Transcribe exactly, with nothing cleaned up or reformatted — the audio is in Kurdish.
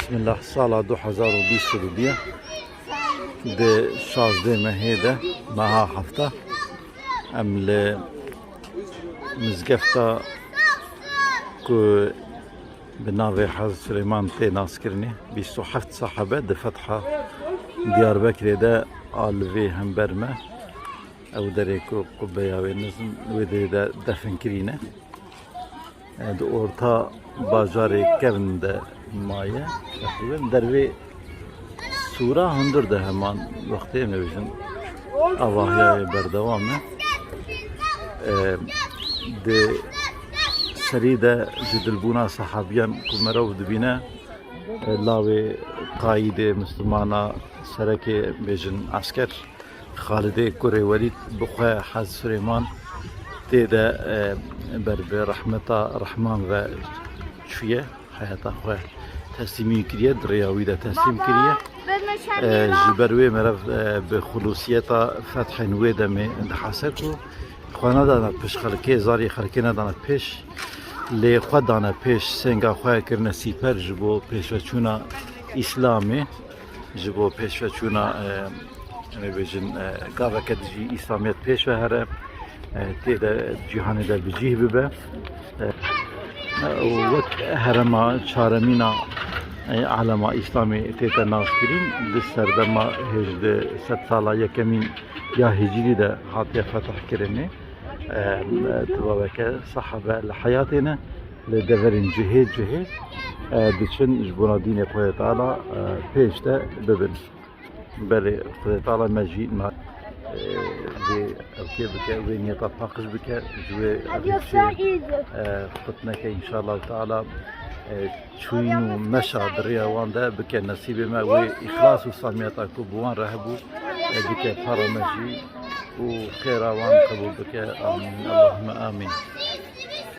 Bismillah, sala du hezar û bîst û du di şazdeh mehê de, meha hefta, em li mizgefta ku bi navê Hezret Silêman tê naskirinê, bîst û heft sahebe di fetha Diyarbekirê de a li vê hember me. Ew derê ku qubbeya wê nizm wê derê de defin kirîne. E, di orta bajarê kevn de maye. Teqrîben dervê sûra hundir de heman wextê em ê bêjin avahiya wê berdewam e. E, di serî de ji dilbûna sehabiyan ku merov dibîne, e, lawê qayîdê mislimana serekê bêjin esker Xalidê kurê Welîd bi xwe Hez Silêman tê de, e, ber bi rehmeta Rehman ve çûye, heyata xwe teslîmî kiriye, di rêya wî de teslîm kiriye. E, ji ber wê merev, e, bi xulusiyeta fethên wê demê dihese ku xwe nedane pişt xelkê, zarê xelkê nedane pêş, lê xwe dane pêş, sênga xwe kirine sîper ji bo pêşveçûna Îslamê, ji bo pêşveçûna, e, em ê bêjin, e, gaveke dijî Îslamiyet pêş ve here, e, tê de cîhanê de bi cih bibe. E, û wek herema çaremîna, e, alema Îslamê tête naskirîn, di serdema hêjdeh sed sala yekemîn ya Hicrî de hatiye fetihkirinê. E, tibabeke sahabe li heyatê ne, li deverên cihê cihê, e, diçin ji bona dînê Xwedê Teala, e, pêş de bibin. Belê, Xwedê Teala me jî na, e, vê ewkê bike, wê niyeta paqij bike, ji wê rêçê, e, qut neke, înşallah Teala, e, çûyîn û meşa di rêya wan de bike, nesîbê me wê îxlas û samiyeta ku bi wan re hebû, e, bike para me jî û xêra wan qebûl bike. Amîn. Allahümme amîn.